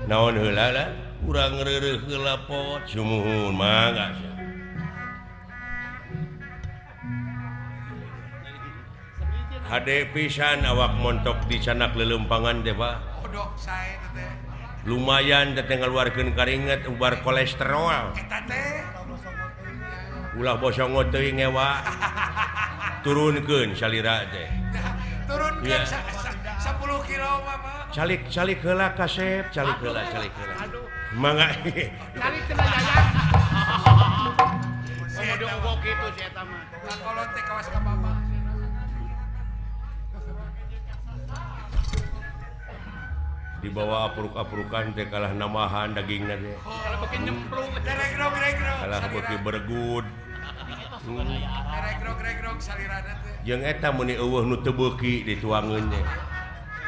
Naon heula lah urang reureuh heula pot sumuhun mangga. Hade pisan awak montok di canak lelempangan teh Pak. Lumayan teh ngaluarkeun karinget ubar kolesterol. Ulah bosongot teuing ngewa. Turunkeun salira teh. Turunkeun 10 kilo mah. Calik calik heula kasep, calik heula calik heula. Mangga. Calik cenah Yayan. Komodo unggul kitu si eta mah. Kakolot teh kawas ka bapak. Dibawa apruk-aprukan teh kalah namahan dagingna teh. Kalah beuki nyemplung, kalah beuki bergud. Regrog-regrog salirana teh. Jeung eta meuni eueuh nu teu beuki dituangeun teh.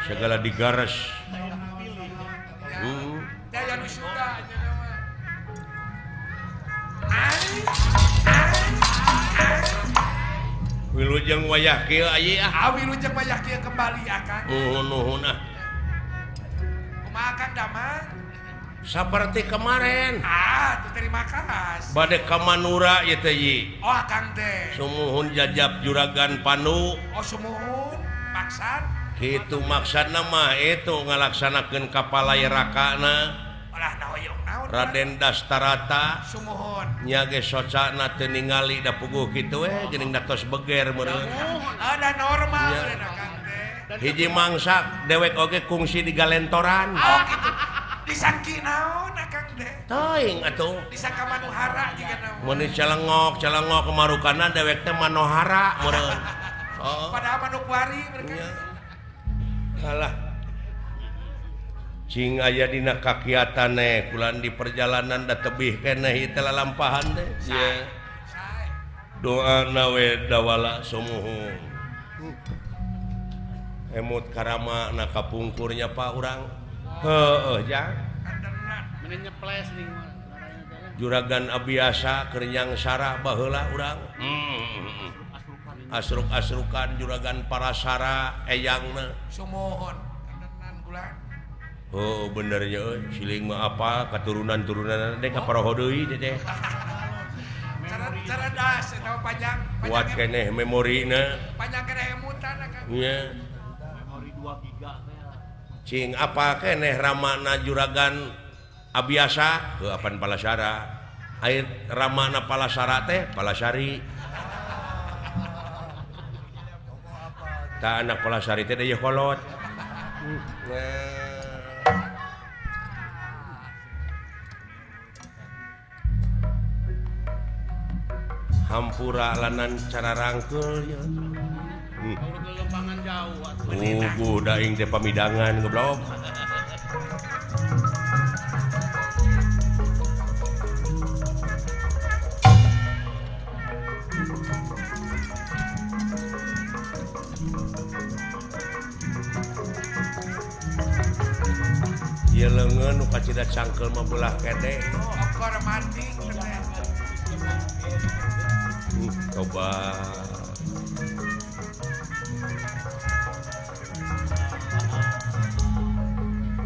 Segala digares. Daya nu suka nya mah. Wilujeng wayah kieu aya ah. Wilujeng wayah kieu kembali akan. Nuhun nuhun ah. Makan damang seperti kemarin. Ah, terima kasih. Bade ka Manura ieu teh yi. Oh, Akang teh. Sumuhun jajab juragan Panu. Oh, sumuhun maksad. Kitu maksudna mah itu ngalaksanakeun kapalai rakana. Olah nahoyong naon. Raden Dastarata. Sumuhun. Nya ge socana teu ningali da puguh kitu we geuning da tos beger meureun. Ada normal meureun Akang teh. Hiji mangsak dewek oge kungsi di galentoran. Oh gitu. Disangki naon Akang teh? Teuing atuh. Disangka Manohara jiga naon. Mun celengok, celengok kemarukana dewek teh Manohara meureun. Oh. Padahal Manokwari mereka. Alah. Cing aya dina kakiatan eh kulan di perjalanan da tebih keneh ieu teh lalampahan teh. Ye. Doa we dawala sumuhun. Emut karama na kapungkurnya Pak urang. Heueuh jang. Juragan Abiasa keur nyangsara baheula urang. Asruk-asrukan juragan Parasara eyangna. Sumuhun kandenan kula. Oh bener nya euy, siling mah apa katurunan-turunan teh ka paroho deui teh. Cerdas eta panjang. Kuat keneh memorina. Panjang keneh emutan Akang. Nya. Memori 2 giga teh. Cing apa keneh ramana juragan Abiasa heuh apan Palasara. Aya ramana Palasara teh Palasari. Ta anak Palasari teh deui kolot. Hampura lanan cara rangkeul ya. Uguh daing teh pamidangan goblok. Ieu leungeun nu kacida cangkeul mah belah kede. Okor mati teh. Coba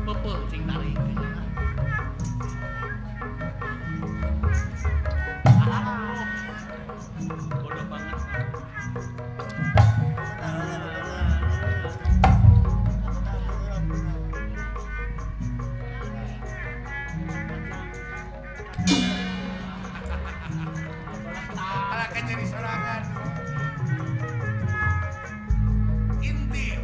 peupeul cing tarik. Bodoh banget. Jadi sorangan inti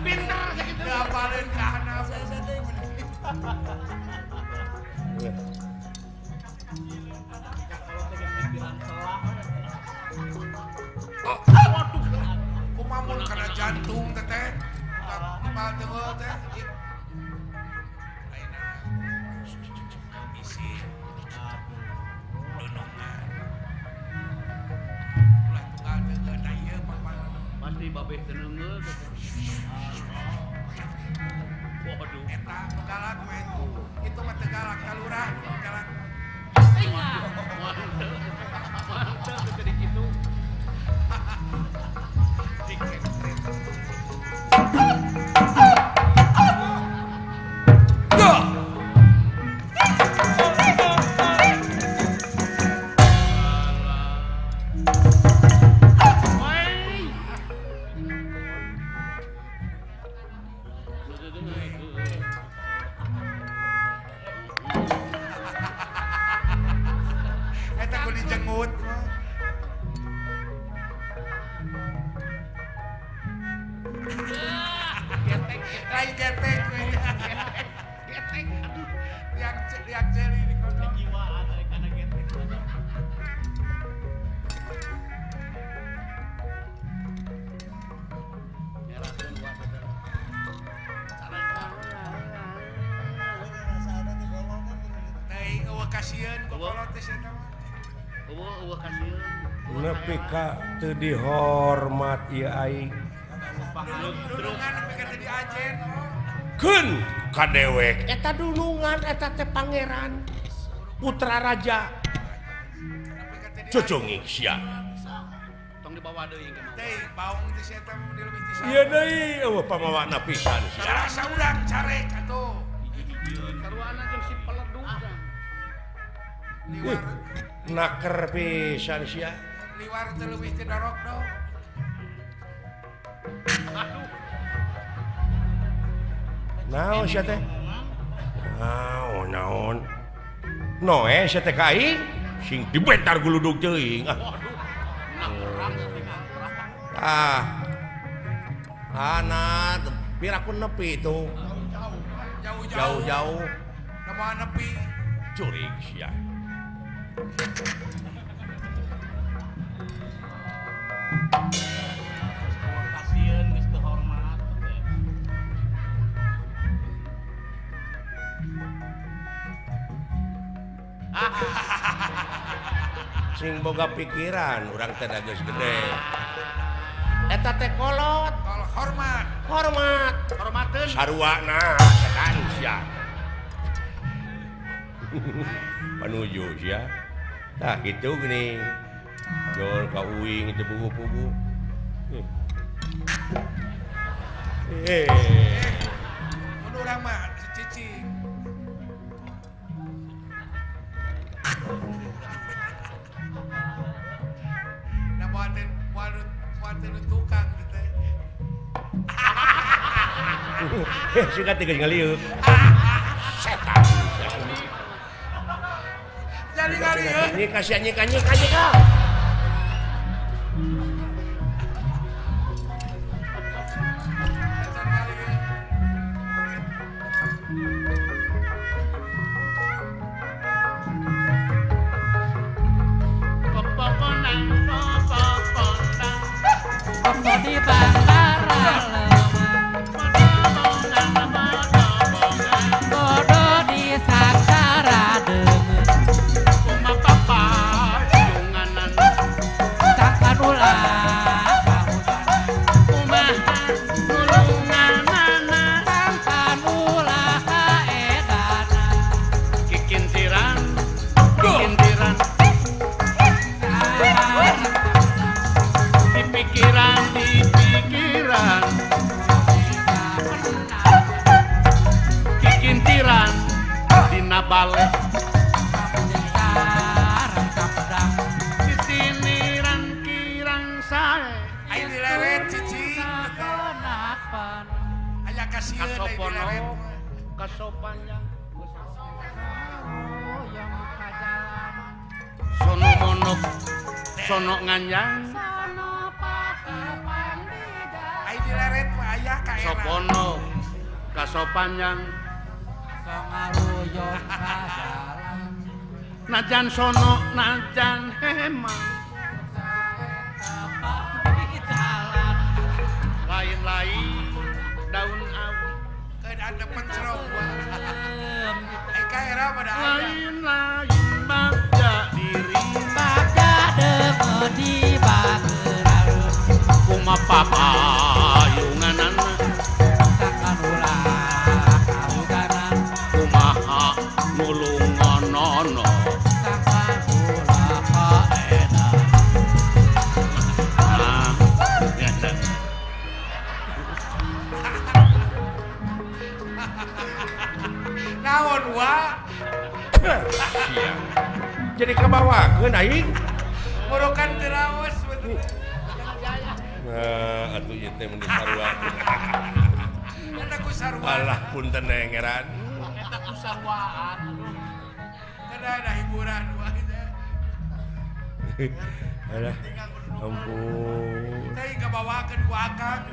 pinter segitu ngapalin ka anak kumamun karena jantung teteh kumal teueul teh isi dunungan ulah tunggal teueul da ieu pangpang pasti babeh teu neungeul teteh. Galak we. Itu mah teu galak ka lurah galak. Mantep teu kitu. Eta ku dijengut. Lain getek we. Getek. Aduh, Riak jeri di kono. Kejiwaan ari kana getek. Nyerahkeun wa bener. Teuing eueuh kasieun ku kolot teh sia mah. Eueuh kasieun. Nepi ka teu dihormat ieu aing. Dunungan nepi ka teu diajen. Keun ka dewek eta dunungan eta teh pangeran putra raja. Cucungik sia. Tong dibawa deui engke mah. Teuing baung teh sia eta mah dileuwih ti saha. Ieu deui eueuh pamawana pisan sia. Sarasa urang carek atuh. Hiji-hijieun saruana jeung si peledug. Liwar naker pisan sia. Liwar teu leuwih ti dorok dong. Aduh. Naon sia teh? Naon naon. Noe sia teh ka aing sing dibentar guludug teuing. Waduh. Nakerang sia. Ah. Anak piraku nepi itu. Jauh-jauh. Jauh-jauh. Nama nepi. Curig sia. Kasieun geus teu hormat. Sing boga pikiran urang teh geus gede. Eta teh kolot, hormat. Hormat. Hormateun. Saruana setan sia. Panuju sia. Tah kitu geuning. Jol ka uing teu pugu-pugu. Mun urang mah cicing. Nah buatin tukang gitu. Suka tiga ngaliuk. Setan. Jadi ngaliuk. Ini kasihan nyika nyika nyika. Di bantara bodo di sakara deungeun sangkan ulah kumaha nulunganana sangkan ulah kaedana kikintiran kikintiran di pikiran di pikiran kikintiran dina bale sisiniran kirang sae Ayo dileret cicing. Aya kasieun aya kasopono dileret. kasopanjang sono monok sono nganjang Ayo dileret mah aya ka era. sopono kasopanjang najan sono najan hemang lain-lain daun awi Keun andepen cerong. Ai ka era mah da aya. lain-lain bagja diri Bagja deungeun di bageurareum kumapapayunganana sangkan ulah kauganan Naon wa? Sia. Jadi kabawakeun aing. Morokan teu raos betul. Nah, atuh ieu teh mun sarua. Eta ku sarua. Alah punten ngeran. Eta ku saruaan. Kada ada hiburan wa teh. Alah. Ampun. Teh kabawakeun ku akang.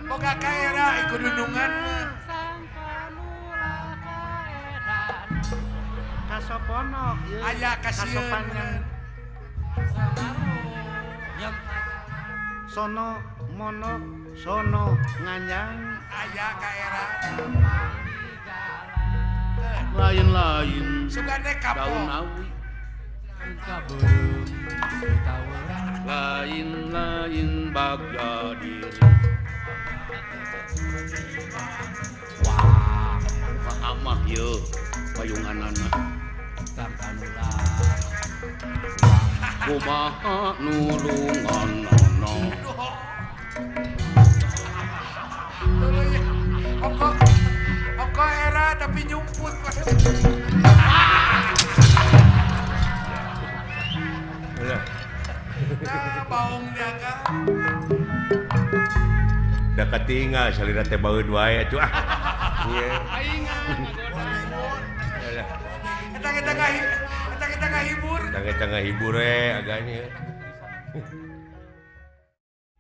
Boga kaera ikut dunungan mah. Kasoponok ieu. Aya kasieun. Kasopanjang. Sono monok sono nganyang aya kaera. Lain-lain sugane daun kapok. Awi lain-lain bagja diri. Wah, amah ye payunganana. Kumaha nulunganana. Oko oko era tapi nyumput. Nah, baung dia kan. Da katingal salira teh baeud wae atuh ah. Ieu. Eta kita ngahibur. Eta kita ngahibur we agaknya.